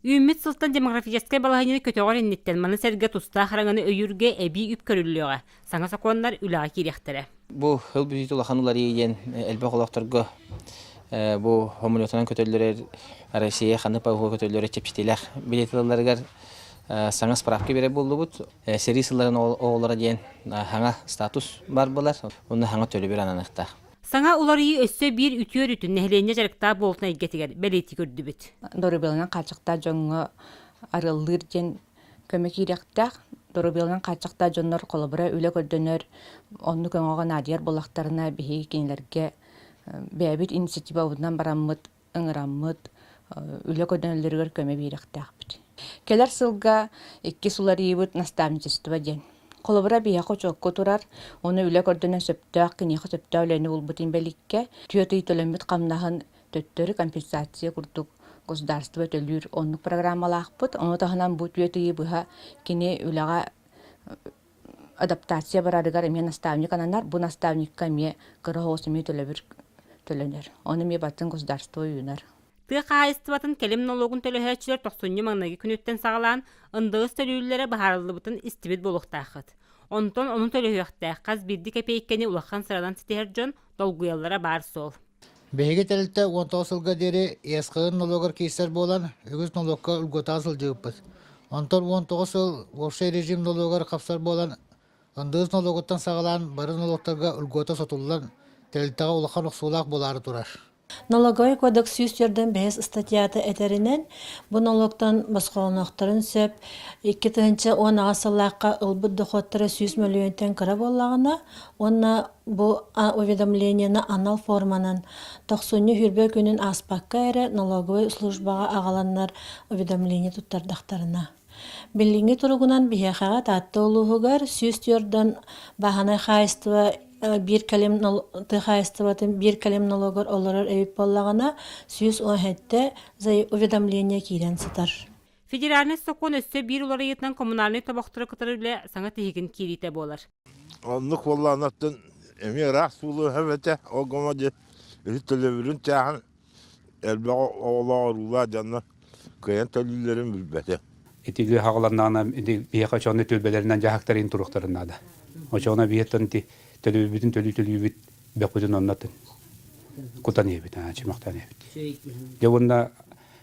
Үүммүт сылтан демографическай балаһыанньаны көтөҕөр инниттэн маны сэргэ тустаах араҥаны өйүүргэ эбии үп көрүллүөҕэ, саҥа сокуоннар үлэҕэ киириэхтэрэ. Бу сыл бүтүүтэ улахан уларыйыы диэн элбэх олохторго бу самолетунан көтөллөрөр Россия ханнык павуга көтөллөрө чэпчэтиилээх билет ылалларыгар саҥа справка биэрэр буоллубут. Сэрии сылларын оҕолоро диэн саҥа статус бар буолар, онно саҥа төлөбүр ананыахтаах. Саҥа уларыйыы өссө биир үтүө өрүтүн нэһилиэнньэ дьарыктаах буолтун эйгэтигэр бэлиэтии көрдүбүт. Доруобуйаланан хааччахтаах дьоҥҥо арыаллыыр диэн көмө киириэхтээх. Доруобуйаланан хааччахтаах дьоннор холобура үлэ көрдөнөр, оннук өҥөҕө наадыйар буоллахтарына биһиги кинилэргэ бэйэбит инициативабытынан бараммыт ыҥыраммыт, үлэ көрдөнөллөрүгэр көмө биэриэхтээхпит. Кэлэр сылга иккис уларыйыыбыт наставничество диэн. Холобура, биһиэхэ учуокка турар, ону үлэ көрдөнөн сөптөөх, киниэхэ сөптөөх үлэни булбут инбэлииккэ түөрт ый төлөммүт хамнаһын төттөрү компенсация курдук государство төлүүр оннук программалаахпыт. Ону таһынан бу түөрт ыйы быһа кини үлэҕэ адаптация барарыгар эмиэ наставник ананар. Бу наставникка эмиэ кыра соҕус эмиэ төлөбүр төлөнөр. Ону эмиэ баттын государство уйунар. Тыа хаһаайыстыбатын кэлим нолуогун төлөһөөччүлэр тохсунньу маҥнайгы күнүттэн саҕалаан ындыгыс төлүүллэрэ быһаарыллыбытын истибит буолуохтааххыт. Онтон ону төлөһүөхтээх хас биирдии кэпиэйкэни улахан сыранан ситиһэр дьон долгуйаллара баар суол. Биһиги тэрилтэ 19 сылга диэри ЕСХН нолуогар киирсэр буолан, үгүс нолуокка угутаа сылдьыбыппыт. Онтон 19 сыл общай режим нолуогар хапсар буолан, ындыыс нолуогуттан саҕалаан бары нолуоктарга угуота сотуллан, тэрилтэҕэ улахан охсуулаах буолаары турар. Налоговай кодекс 145 ыстатыйата этэринэн, бу нолуоктан босхолонуохтарын сөп 2018 сыллаахха ылбыт дохуоттара 100 мөлүйүөнтэн кыра буоллаҕына уонна Бу уведомлениены анал форманан тохсунньу сүүрбэ күнүн ааспакка эрэ налоговай службаҕа аҕаланнар уведомление туттардахтарына. Билиҥҥи туругунан биһиэхэҕэ Таатта улууһугар 104 бааһынай хаһаайыстыба биир кэлим тыа хаһаайыстыбатын биир кэлим налогар олорор эбит буоллаҕына, 117 уведомление киирэн сытар. Федеральнай сокуон өссө биир уларыйыытынан коммунальнай тобохтору кытары үлэ саҥа тиһигин киириитэ буолар. Оннук буоллаҕына эмиэ ыраах суулуһа эбэтэ ол гыма дьэ үһү төлөбүрүн чааһын элбэх оҕолоох уруулаах дьоннор кыайан төлүүллэрин билбэтэ. Ити хаҕаланнаҕына ити биһиэхэ очоҕуна түөлбэлэринэн дьаһахтарын туруохтарын наада. Очоҕуна биһиэттэн ити төлөбүрбүтүн төлүү-төлүүбүт бөхпүтүн онно кутан иһэбит, чымахтаан иһэбит. Дьэ уонна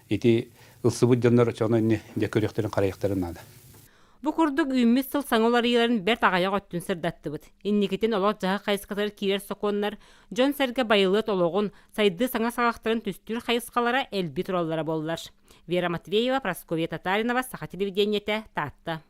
ити ылсыбыт дьоннор очоҕуна инни дьэ көрүөхтэрин харайыахтарын наада. Бу курдук үүммүт сыл саҥа уларыйыыларын бэрт аҕыйах өттүн сырдаттыбыт. Инникитин олох-дьаһах хайысхатыгар киирэр сокуоннар дьон-сэргэ байылыат олоҕун, сайдыы саҥа саҕахтарын түстүүр хайысхалара элбии тураллара буоллар. Вера Матвеева, Прасковья Татаринова, Саха телевидениетэ, Таатта.